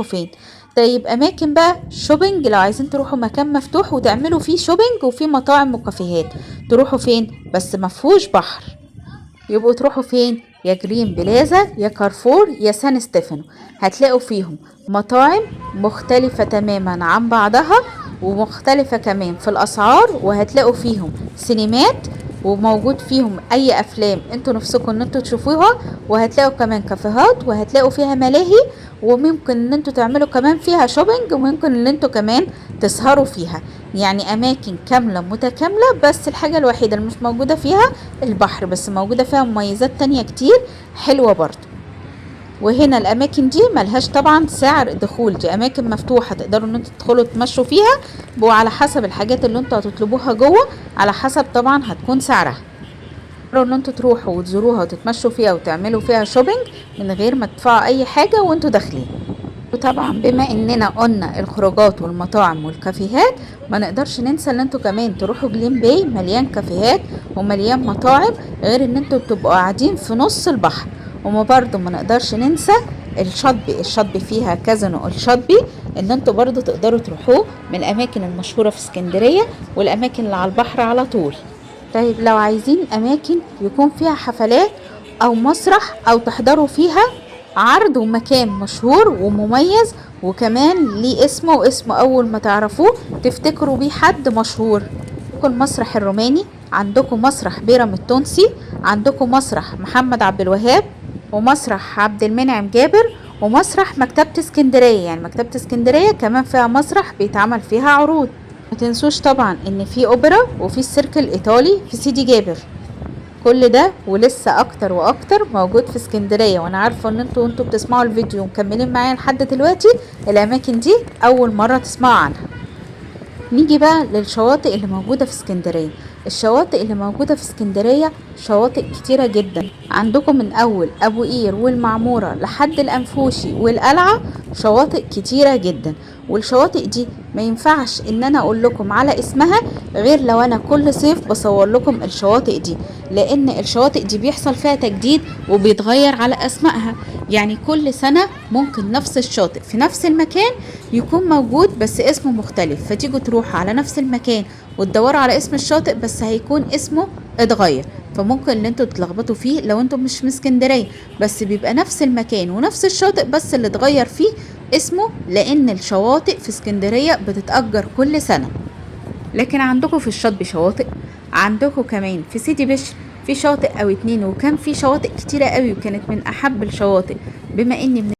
فين؟ طيب اماكن بقى shopping، لو عايزين تروحوا مكان مفتوح وتعملوا فيه shopping وفيه مطاعم وكافيهات، تروحوا فين؟ بس مفهوش بحر، يبقوا تروحوا فين؟ يا جرين بلازا يا كارفور يا سان ستيفانو. هتلاقوا فيهم مطاعم مختلفة تماما عن بعضها، ومختلفة كمان في الأسعار، وهتلاقوا فيهم سينمات وموجود فيهم أي أفلام انتوا نفسكم ان انتوا تشوفوها، وهتلاقوا كمان كافيهات، وهتلاقوا فيها ملاهي، وممكن ان انتوا تعملوا كمان فيها shopping، وممكن ان انتوا كمان تسهروا فيها. يعني اماكن كاملة متكاملة، بس الحاجة الوحيدة اللي مش موجودة فيها البحر، بس موجودة فيها مميزات تانية كتير حلوة برضو. وهنا الاماكن دي ملهاش طبعا سعر دخول، دي اماكن مفتوحة تقدروا ان انتوا تدخلوا تمشوا فيها، وعلى حسب الحاجات اللي انتوا هتطلبوها جوه على حسب طبعا هتكون سعرها. تقدروا ان انتوا تروحوا وتزوروها وتتمشوا فيها وتعملوا فيها shopping من غير ما تدفعوا اي حاجة وانتوا داخلين. وطبعا بما اننا قلنا الخروجات والمطاعم والكافيهات، ما نقدرش ننسى ان انتوا كمان تروحوا جليم باي، مليان كافيهات ومليان مطاعم، غير ان انتوا بتبقوا قاعدين في نص البحر. وما برضو ما نقدرش ننسى الشاطبي، الشاطبي فيها كازينو الشاطبي، ان انتوا برضو تقدروا تروحوه، من الاماكن المشهورة في اسكندرية والاماكن اللي على البحر على طول. طيب لو عايزين اماكن يكون فيها حفلات او مسرح او تحضروا فيها عرض، ومكان مشهور ومميز وكمان ليه اسمه، واسمه اول ما تعرفوه تفتكروا بيه حد مشهور، عندكم المسرح الروماني، عندكم مسرح بيرم التونسي، عندكم مسرح محمد عبد الوهاب، ومسرح عبد المنعم جابر، ومسرح مكتبة اسكندرية. يعني مكتبة اسكندرية كمان فيها مسرح بيتعمل فيها عروض. ما تنسوش طبعا ان في اوبرا وفي السيرك الايطالي في سيدي جابر. كل ده ولسه اكتر واكتر موجود في اسكندرية. وانا عارفة ان انتوا وانتوا بتسمعوا الفيديو ومكملين معايا لحد دلوقتي الاماكن دي اول مرة تسمعوا عنها. نيجي بقى للشواطئ اللي موجودة في اسكندرية. الشواطئ اللي موجودة في اسكندرية شواطئ كتيرة جدا، عندكم من اول ابو قير والمعمورة لحد الانفوشي والقلعة، شواطئ كتيرة جدا. والشواطئ دي ما ينفعش ان انا اقول لكم على اسمها غير لو انا كل صيف بصور لكم الشواطئ دي، لان الشواطئ دي بيحصل فيها تجديد وبيتغير على اسمائها. يعني كل سنة ممكن نفس الشاطئ في نفس المكان يكون موجود بس اسمه مختلف، فتيجوا تروحوا على نفس المكان وتدوروا على اسم الشاطئ بس هيكون اسمه اتغير، فممكن ان انتوا تتلخبطوا فيه لو انتوا مش من اسكندريه، بس بيبقى نفس المكان ونفس الشاطئ بس اللي اتغير فيه اسمه، لان الشواطئ في اسكندريه بتتأجر كل سنه. لكن عندكم في الشاطبي شواطئ، عندكم كمان في سيدي بشر في شاطئ او اتنين، وكان في شواطئ كتيرة قوي وكانت من احب الشواطئ بما اني من